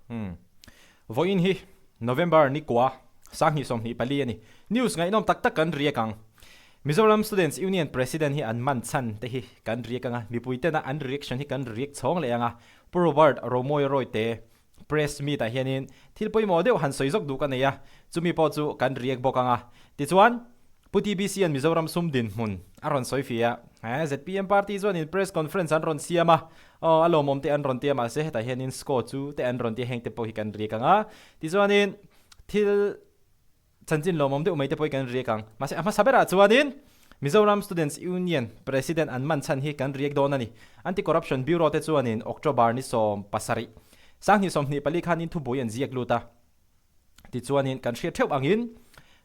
Umm. Vawiin hi November ni kua 2024 a ni. News ngaihnawm tak tak kan riak ang. Mizoram Students Union President hi an man chhan te hi kan riak ang a, mipui tena an reaction hi kan riak chhawng leh ang a. Pu Robert Romawi Rawite Press meet ah hianin thil pawimawh deuh han sawi zawk duh ka nei a, chumi pawh chu kan react bawk ang a. Tichuan, Pu TBC an Mizoram sum dinhmun a rawn sawi fih a, he zpm party chuanin press conference an rawn siam a, aw a lawmawm te an rawn tia mahse hetah hianin score chu te an rawn tia heng te pawh hi kan react ang a. Tichuanin thil Chanchin lawmawm deuh mai te pawh hi kan riak ang. Mahse a hmasa berah chuanin Mizoram Students Union President an man chhan hi kan riak dawn a ni. Anti-Corruption Bureau te chuanin October ni 70, 2024 khanin thubui an ziak lut a. Tichuanin kan hriat theuh angin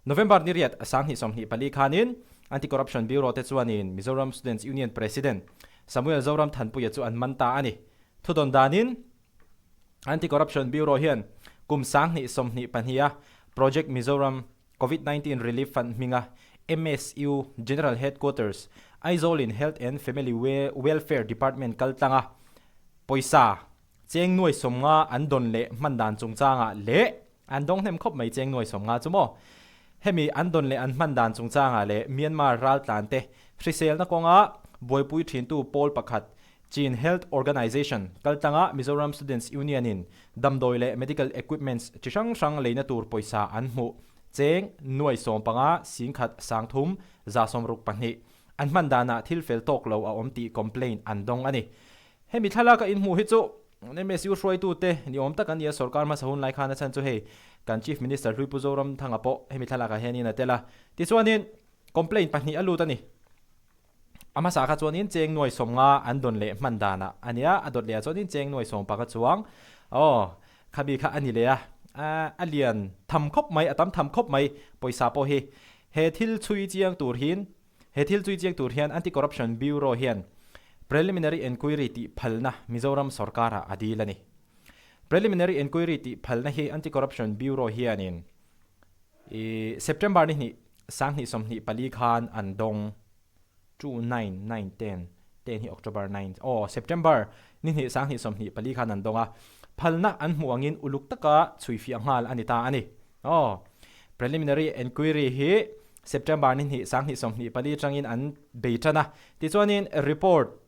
November ni riat 2024 khanin Anti-Corruption Bureau te chuanin Mizoram Students Union President Samuel Zoram Thanpuia chu an man ta a ni. Thudawn danin Anti-Corruption Bureau hian kum 2022 a Project Mizoram Covid 19 Relief Fund hminga MSU General Headquarters, Aizawl in Health and Family Welfare Department kaltlanga pawisa cheng nuai 50 an dawn leh hman dan chungchangah leh an dawng hnem khawp mai cheng nuai 50 chu maw? Hemi an dawn leh an hman dan chungchangah leh Myanmar raltlan te hriselna kawnga buaipui thintu pawl pakhat Chin Health Organization kaltlanga Mizoram Students Union in damdawi leh medical equipments chi hrang hrang leina tur pawisa an hmuh cheng nuai 15 singkhat 30 62 an hman danah thil fel tawk lo a awm tih complaint an dawng a ni. Hemi thlalaka inhmuh hi chu MSU hruaitute ni awm tak an ni a, sorkar hmasa hun lai khan a chhan chu hei kan Chief Minister Hlui Pu Zoramthanga pawh hemi thlalakah hianin a tel a. Tichuanin complaint pahnih a lut a ni. A hmasa kha chuanin cheng nuai 50 an dawn leh hman danah a nia, a dawt lehah chuanin cheng nuai 15 chuang aw khabi kha a ni leh a, a lian tham khawp mai, a tam tham khawp mai pawisa pawh hi. He thil chhui chiang tur hin he thil chui chiang tur hian Anti-Corruption Bureau hian Preliminary Enquiry tih phalna Mizoram sorkarah a dil a ni. Preliminary Enquiry tih phalna hi Anti-Corruption Bureau hianin I September ni hnih 2024 khan an dawng two nine nine ten ten hi October nine aw September ni hnih 2024 khan an dawng a, phalna an hmuh angin uluk taka chhuifiah nghal a ni ta a ni. Aw Preliminary Enquiry hi September ni hnih 2024 atangin an bei tan a, tichuanin report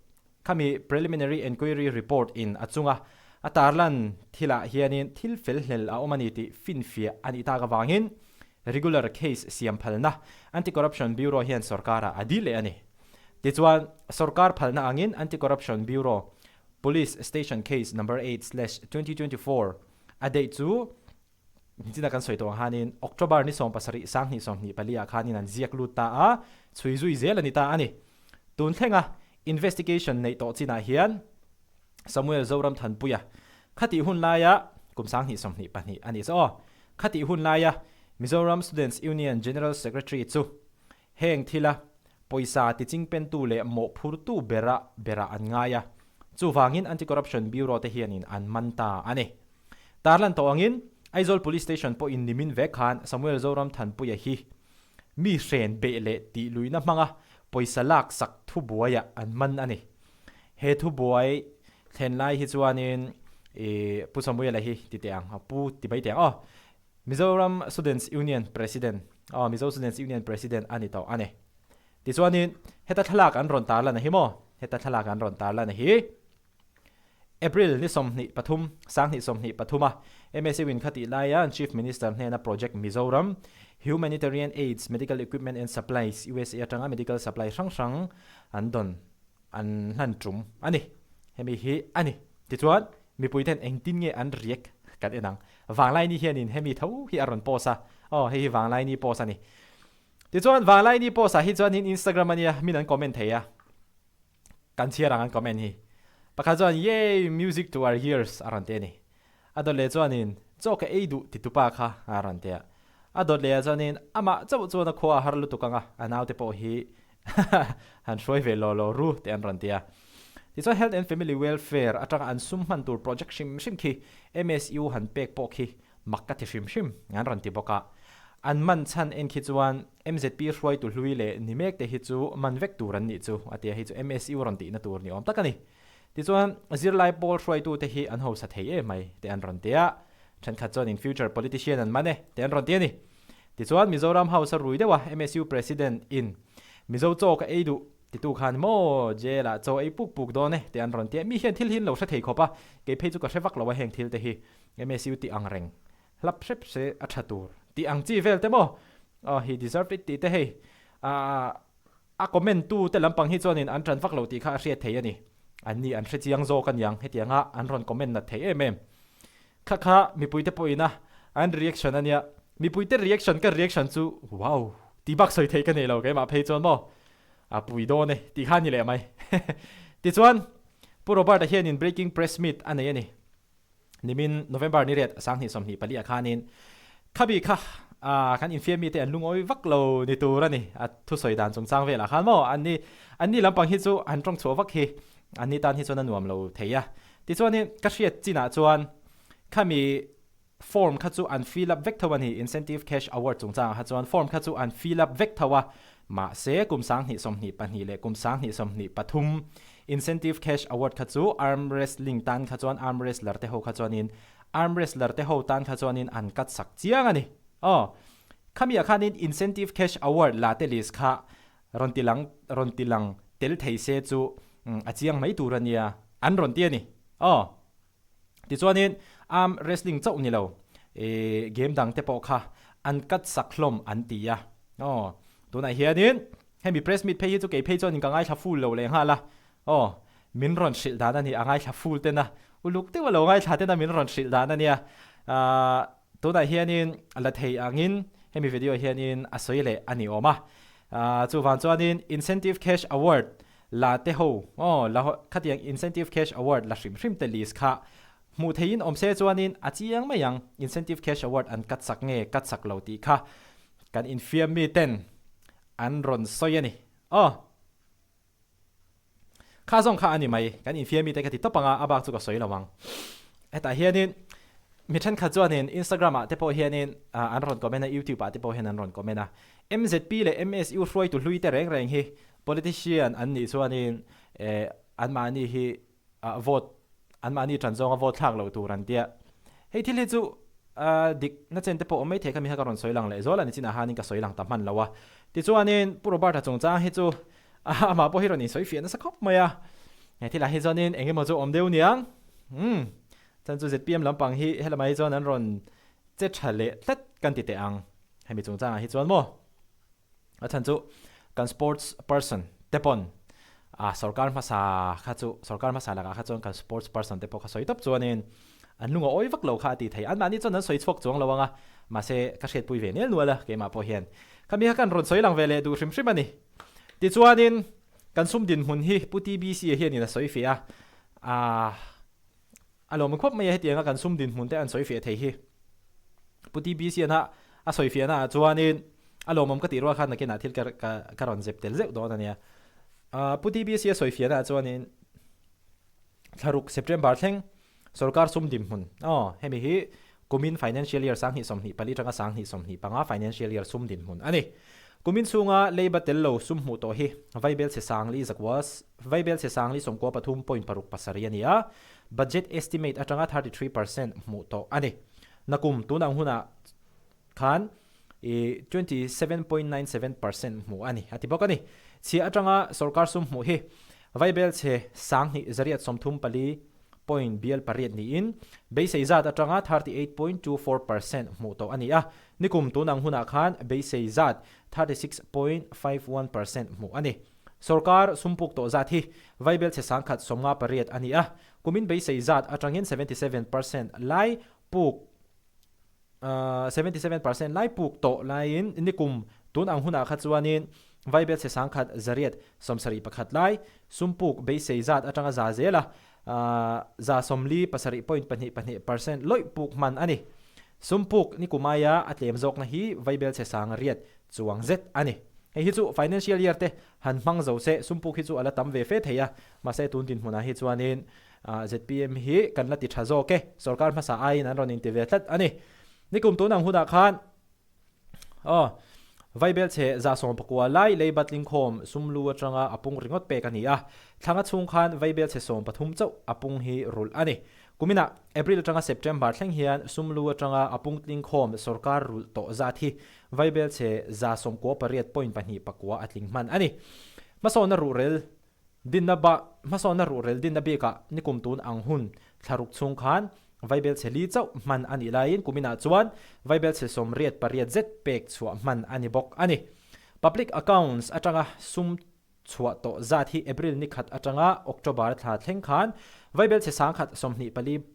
Khami Preliminary Enquiry Report in a chunga a tarlan thilah hianin thil fel hlel a awm a ni tih finfiah a nih tak avangin Regular Case siam phalna Anti-Corruption Bureau hian sorkarah a dil leh a ni. Tichuan, sorkar phalna angin Anti-Corruption Bureau Police Station Case Number 8/2024 a date chu Nichina kan sawi tawh ang khanin October ni 17 2024 ah khanin an ziak lut ta a, chhui zui zel a ni ta a ni. Tun thlenga investigation neih tawh chinah hian Samuel Zoram Thanpuia khatih hun laia kum 2022 a nih chu aw. Khatih hun laia Mizoram Students Union General Secretary chu heng thila pawisa tichingpentu leh mawhphurtu bera berah an ngai a, chuvangin Anti-Corruption Bureau te hianin an man ta a ni. Tarlan tawh angin Aizawl Police Station pawhin nimin vek khan Samuel Zoram Thanpuia hi mi hren beh leh tih luihna hmanga pawisa lak sak thubuaiah an man a ni. He thubuai thlen lai hi chuanin i Pu Samuela hi ti teh ang, Pu ti mai teh ang aw. Mizoram Students Union President aw Mizo Students Union President a ni tawh a ni. Tichuanin heta thlalak an rawn tarlan a hi maw? Heta thlalak an rawn tarlan a hi. April ni 23, 2023 a MSU in khatih laia an Chief Minister hnena Project Mizoram Humanitarian Aids Medical Equipment and Supplies USA atanga medical supply hrang hrang an dawn an hlan tum a ni. Hemi hi a ni. Tichuan mipui ten engtin nge an react kan en ang. Vanglaini hianin hemi tho hi a rawn post a, aw hei hi Vanglaini post a ni. Tichuan Vanglaini post ah hi chuanin Instagram a nia min an comment thei a. Kan chhiar ang an comment hi. Pakhat chuan yay music to our ears a rawn ti a ni. A dawt leh chuanin chaw ka ei duh ti tupa kha a rawn ti a. A dawt leh ah chuanin amah chauh chuan a khua a har lutuk ang a, a naute pawh hi han hruai ve law law ru tih an rawn ti a. Tichuan Health and Family Welfare atanga an sum hman tur project hrim hrim khi MSU han pek pawh khi mak ka ti hrim hrim an rawn ti bawk a. An man chhan en khi chuan MZP hruaitu hlui leh ni mek te hi chu man vek tur an nih chu a ti a, hei chu MSU rawn tihna tur ni awm tak a ni. Tichuan, zirlai pawl hruaitute hi an hausa thei em mai tih an rawn ti a, thenkhat chuan in future politician an man e tih an rawn ti a ni. Tichuan, Mizoram House a rui deuh a, MSU President in Mizo chaw ka ei duh titu khan maw jail ah chaw ei puk puk dawn e tih an rawn ti a, mi hian thil hi an lo hre thei khawp a, kei phei chu ka hre vak lo a heng thil te hi MSU tih ang reng hlap hrep se a tha tur tih ang chi vel te maw aw he deserved it tih te hei ah A comment tu te lampang hi chuanin an ṭan vak lo tih kha a hriat thei a ni. Anni an hre chiang zawk aniang hetianga an rawn comment nat thei em em. Kha kha mipuite pawhin a an reaction ania. Mipuite reaction ka reaction chu wow tih bak sawi theih ka nei lo keimah phei chuan maw a pui dawn e tih kha a ni leh mai. Tichuan Pu Robert-a hianin breaking press meet a nei a ni. Nimin November ni riat 2024 ah khanin khabi kha kan infiam mite an lungawi vak lo ni tur a ni. A thusawi dan chungchang velah khan maw anni anni lampang hi chu an tawng chhuah vak hi anni tan hi chuan a nuam lo thei a. Tichuanin ka hriat chinah chuan khami form kha chu an fill up vek tho a ni, incentive cash award chungchangah kha chuan form kha chu an fill up vek tho a, mahse kum 2022 leh kum 2023 Incentive cash award kha chu arm wrestling tan kha chuan arm wrestler te ho kha chuanin arm wrestler te ho tan kha chuanin an cut sak chiang a ni. Aw. Khami ah khanin incentive cash award la te list kha rawn ti lang rawn ti lang tel thei se chu a chiang mai tur a nia an rawn ti a ni. Aw. Tichuanin arm wrestling chauh ni lo, ih game dang te pawh kha an cut sak hlawm an ti a. Aw, tunah hianin hemi press meet phei hi chu kei phei chuanin ka ngaithla full lo leh nghal a. Aw, min rawn hrilh dan a ni, a ngaithla full ten a, uluk deuh a lo ngaithla ten a min rawn hrilh dan a nia. Aah, tunah hianin la thei angin hemi video hianin a sawi leh a ni awm a. Aah, chuvang chuanin incentive cash award La te ho, aw, la ho, khatiang incentive cash award la hrim hrim te list kha hmuh theihin awm se chuanin a chiang mai ang, incentive cash award an cut sak nge cut sak lo tih kha kan infiam mi ten an rawn sawi a ni. Aw, kha zawng kha a ni mai, kan infiam mi te ka ti tawp ang a, a bak chu ka sawi lo ang. Hetah hianin mi thenkhat chuanin Instagram ah te pawh hianin an rawn comment a, YouTube ah te pawh hian an rawn comment a, MZP leh MSU hruaitu hlui te reng reng hi Politician an nih chuanin eh anmahni hi ah vote anmahni tan zawnga vote thlak loh tur an tia. Hei thil hi chu ah dik na chen te pawh awm maithei kha mi kha ka rawn sawi lang leh zual a ni chinah hanin ka sawi lang ta hman lo a. Tichuanin Pu Robert-a chungchang hi chu amah pawh hi rawn insawi fiah nasa khawp mai a. He thilah hi chuanin eng emaw chu awm deuh niang. Umm chuan chu zpm lampang hi helamah hi chuan an rawn che tha leh tlat kan ti teh ang hemi chungchangah hi chuan maw. A chhan chu kan sports person te pawn a sorkar hmasa kha chu sorkar hmasa lakah kha chuan kan sports person te pawh kha sawi tawp chuanin an lung a awi vak lo kha a ti thei. Anmahni chuan an sawi chhuak chuang lo ang a, mahse ka hriatpui ve nel nual a keimah pawh hian. Khami kha kan rawn sawi lang ve leh duh hrim hrim a ni. Tichuanin kan sum dinhmun hi Pu TBC-a hianin a sawi fiah a, aah. A lawm khawp mai a, hetianga kan sum dinhmun te an sawi fiah thei hi. Pu TBC an a a sawi fiahna ah chuanin a lawmawm ka tih rual khan nakinah thil ka ka ka rawn zep tel zeuh dawn a nia. Ah Pu TBC a sawi fiahna ah chuanin thlaruk September thleng sorkar sum dinhmun aw hemi hi kumin financial year 2024 atanga 2025 financial year sum dinhmun a ni. Kumin chhunga leiba tel lo sum hmuh tawh hi vaibelchhe sangli zakua vaibelchhe sangli 93.67 a ni a, budget estimate atanga 33% hmuh tawh a ni. Nakum tun ang hunah khan i 27.97% hmuh a ni a ti bawk a ni. Chhia atanga sorkar sum hmuh hi vaibelchhe sanghnih zariat 34 point bial pariat niin beisei zat atanga 38.24% hmuh tawh a ni a. Nikum tun ang hunah khan beisei zat 36.51% hmuh a ni. Sorkar sumpuk tawh zat hi vaibelchhe sangkhat 58 a ni a, kumin beisei zat atangin 77% lai puk 77% lai puk tawh laiin nikum tun ang hunah kha chuanin vaibelchhe sangkhat zariat 71 lai sumpuk beisei zat atanga za zela 47.22% lawih puk hman a ni. Sumpuk ni kumaia a tlem zawkna hi vaibelchhe sang riat chuang zet a ni. Hei hi chu financial year te han hmang zo se sumpuk hi chu a la tam ve fe thei a, mahse tun dinhmunah hi chuanin zpm hi kan la ti tha zawk e, sorkar hmasa aiin an rawn inti ve tlat a ni. Nikum tun ang hunah khan Aw. Vaibelchhe 119 lai leiba tlingkhawm sum lu atanga a pung ringawt pek a ni a, thlanga chhung khan vaibelchhe 13 chauh a pung hi rulh a ni. Kuminah April atanga September thleng hian sum lu atanga a pung tlingkhawm sorkar rulh tawh zat hi vaibelchhe 98.29 a tling hman a ni. Hmasawnna ruhrel Dinna ba hmasawnna ruhrel dinna bikah nikum tun ang hun thlaruk chhung khan vaibelchhe li chauh hman a nih laiin kuminah chuan vaibelchhe 88 zet pek chhuah hman a ni bawk a ni. Public Accounts atanga sum chhuah tawh zat hi April ni khat atanga October thla thleng khan vaibelchhe 124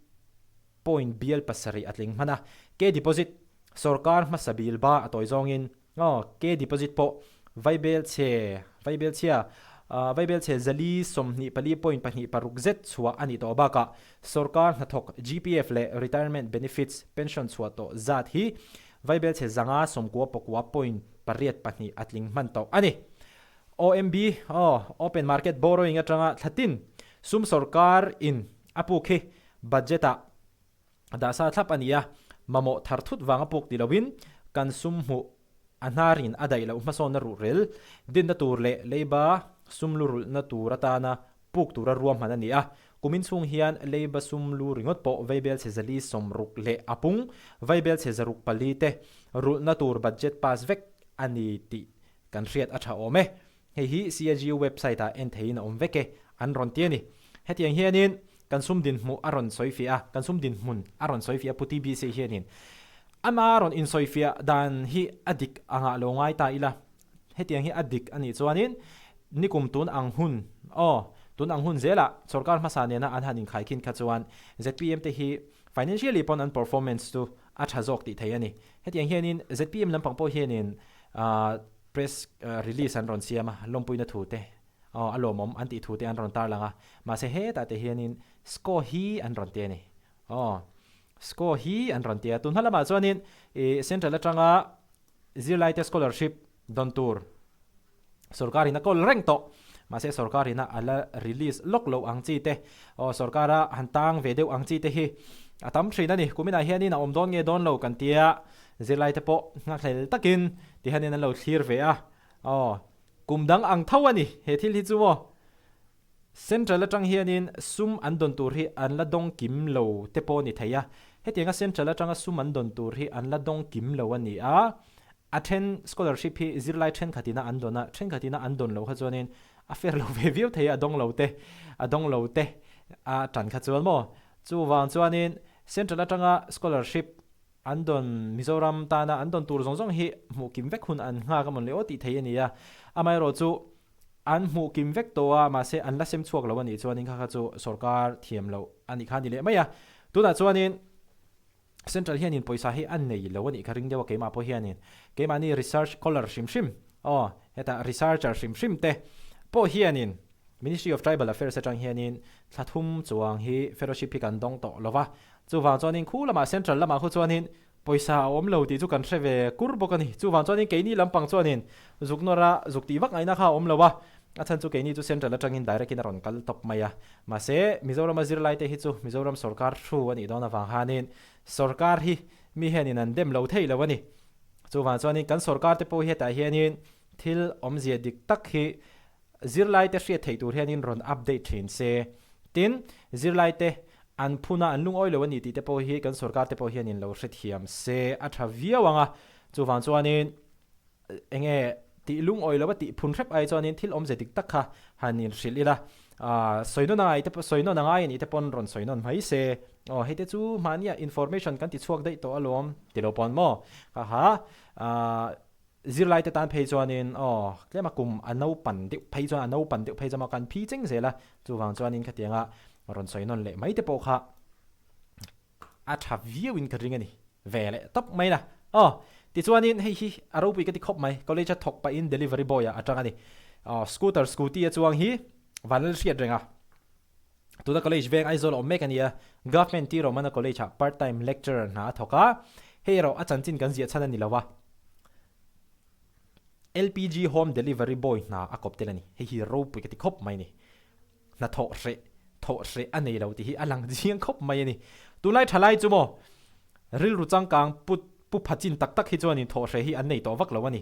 point bial pasarih a tling hman a. K deposit sawrkar hmasa bil ba a tawi zawngin Aw, K deposit pawh Vaibelchhe, Vaibelchhia, Vaibelchhe 424 point pahnih paruk zet chhuah a nih tawh bakah sawrkar hnathawk GPF leh Retirement Benefits pension chhuah tawh zat hi Vaibelchhe 599 point pariat pahnih a tling hman tawh a ni. OMB, aw, Open Market Borrowing atanga thlatin sum sawrkar in a puk hi budget ah Dahsa thlap a ni a, mamawh thar thut vanga puk ti loin kan sum hmuh a hnarin a daih loh hmasawnna ruhrel dinna tur leh leiba sum lu rulhna tur atana puk tura ruahman a ni a. Kumin chhung hian leiba sum lu ringawt pawh vaibelchhe 460 leh a pung vaibelchhe 604 te rulhna tur budget pass vek a ni tih kan hriat a tha awm e. Hei hi CAGU website ah en theiin a awm vek e, an rawn ti a ni. Hetiang hianin kan sum dinhmuh a rawn sawi fiah a, kan sum dinhmun a rawn sawi fiah a Pu TBC hianin. Ama rawn insawifiah dan hi a dik angah lo ngai ta ila, hetiang hi a dik a nih chuanin nikum tun ang hun, aw, tun ang hun zelah sorkar hmasa nena an han inkhaikhin kha chuan zpm te hi financially pawn an performance chu a tha zawk tih thei a ni. Hetiang hianin zpm lampang pawh hianin Press release an rawn siam a, lawmpuina thu te, aw a lawmawm an tih thu te an rawn tarlang a, mahse hetah te hianin score hi an rawn ti a ni. Aw, score hi an rawn ti a, tunhma lamah chuanin ih central atanga zirlaite scholarship dawn tur sorkarin a kawl reng tawh, mahse sorkarin a la release lawk loh ang chi te, aw sorkara han tang ve deuh ang chi te hi a tam thin a ni. Kuminah hianin a awm dawn nge dawn lo kan tia. Zirlaite pawh nghakhlel takin ti hianin an lo thlir ve a, aw, kum dang ang tho a ni he thil hi chu maw. Central atang hianin sum an dawn tur hi an la dawng kim lo te pawh a ni thei a, hetianga central atanga sum an dawn tur hi an la dawng kim lo a ni a, a then scholarship hi zirlai thenkhatina an dawn a, thenkhatina an dawn loh kha chuanin a fair lo ve viau thei a, a dawng lo te, a dawng lo te a tan kha chuan maw. Chuvang chuanin central atanga scholarship An dawn Mizoram tana an dawn tur zawng zawng hi hmuh kim vek hun an nghak a mawn le aw tih thei a ni a. Amaherawh chu an hmuh kim vek tawh a, mahse an la sem chhuak lo a nih chuanin kha kha chu sorkar thiam loh a nih kha a ni leh mai a. Tunah chuanin Central hianin pawisa hi a nei lo a nih kha ring deuh a keimah pawh hianin keimahni research scholar hrim hrim aw hetah researcher hrim hrim te pawh hianin Ministry of Tribal Affairs atang hianin thla thum chuang hi fellowship hi kan dawng tawh lo va, chuvang chuanin khu lamah Central lamah khu chuanin pawisa a awm lo tih chu kan hre ve kur bawk a ni. Chuvang chuanin keini lampang chuanin zuk nawra zuk tih vak ngaihna kha a awm lo a, a chhan chu keini chu Central atangin direct in a rawn kal tawp mai a. Mahse, Mizorama zirlaite hi chu Mizoram sawrkar thu a nih dawn avang hanin sawrkar hi mi hianin an dem lo thei lo a ni. Chuvang chuanin kan sawrkar te pawh hi hetah hianin thil awmzia dik tak hi Zirlaite hriat theih tur hianin rawn update thin se. Tin, zirlaite an phuna an lungawi lo a ni tih te pawh hi kan sorkar te pawh hianin lo hrethiam se a tha viau ang a. Chuvang chuanin eng nge tih lungawi lo a tih phun hrep ai chuanin thil awmze dik tak kha han inhrilh ila. Sawi nawn angai te pawh sawi nawn angai a nih te pawn rawn sawi nawn mai se. Aw hei te chu mahnia information kan ti chhuak daih tawh alawm ti lo pawn maw? Haha. Zirlaite tan phei chuanin aw tlema kum a naupan deuh phei chuan a naupan deuh phei chuan maw kan phi cheng zel a, chuvang chuanin khatianga rawn sawi nawn leh mai te pawh kha a tha viauin ka ring a ni ve leh tawp mai na. Aw tichuanin hei hi a ropui ka ti khawp mai, college a thawk pahin delivery boy ah a tang a ni. Aw scooter scooty a chuang hi vanlal hriat reng a. Tuna college veng Aizawl a awm mek a nia, Government T Romana College ah part time lecturer hna a thawk a, hei erawh a chanchin kan ziah chhan a ni lo a, LPG home delivery boy hna a kawp tel a ni, hei hi ropui ka ti khawp mai a ni, hna thawh hreh thawh hreh a nei lo tih hi a lang chiang khawp mai a ni. Tunlai thalai chu maw rilru changkang put pu pha chin tak tak hi chuanin thawh hreh hi an nei tawh vak lo a ni.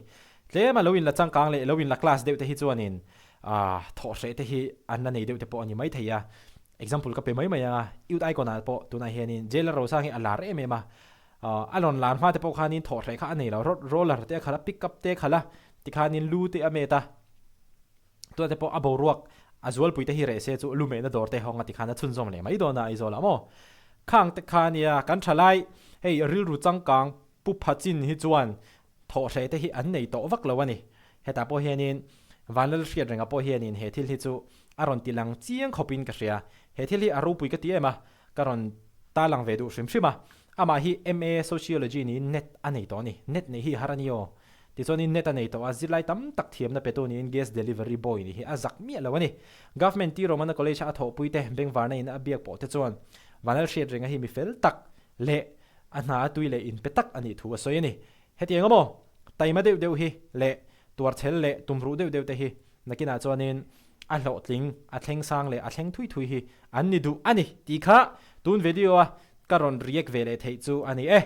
Tlem a lo inla changkang leh lo inla class deuh te hi chuanin ah thawh hreh te hi an la nei deuh te pawh a ni maithei a. Example ka pe mai mai ang a, Youth Icon ah pawh tunah hianin Jailer Rosang hi a lar em em a, a rawn lar hma te pawh khanin thawh hreh kha a nei lo, road roller te a khalh a, pick up te a khalh a, tikhanin lu te a met a, tunah te pawh a boruak a zualpui te hi reh se chu lu mehna dawr te hawng a tikhan a chhunzawm leh mai dawn a Aizawl ah maw. Khang te kha nia kan tha lai hei rilru changkang Pu Phachin hi chuan thawhhreh te hi an nei tawh vak lo a ni. Hetah pawh hianin Vanlal Hriatrenga pawh hianin he thil hi chu a rawn ti lang chiang khawpin ka hria. He thil hi a ropui ka ti em a, ka rawn tarlang ve duh hrim hrim a. Amah hi MA Sociology niin net a nei tawh a ni. Net neih hi a har a ni aw. Tichuanin net a nei tawh a, zirlai tam tak thiamna petu niin gas delivery boy nih hi a zak miah lo a ni. Government T Romana College a a thawhpui te bengvarna in a biak pawh te chuan Vanlal Hriatrenga hi mi fel tak leh A hna a tui leh inpe tak a nih thu a sawi a ni. Hetiang a maw? Taima deuh deuh hi leh tuarchhel leh tumruh deuh deuh te hi nakinah chuanin a hlawhtling, a thleng sang leh a thleng thui thui hi an ni duh a ni tih kha tun video a ka rawn react ve leh theih chu a ni e.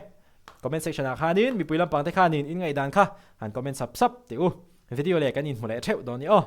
Comment section ah khanin mipui lampang te khanin in ngaihdan kha han comment sap sap teh u. Video leh kan inhmu leh theuh dawn ni aw.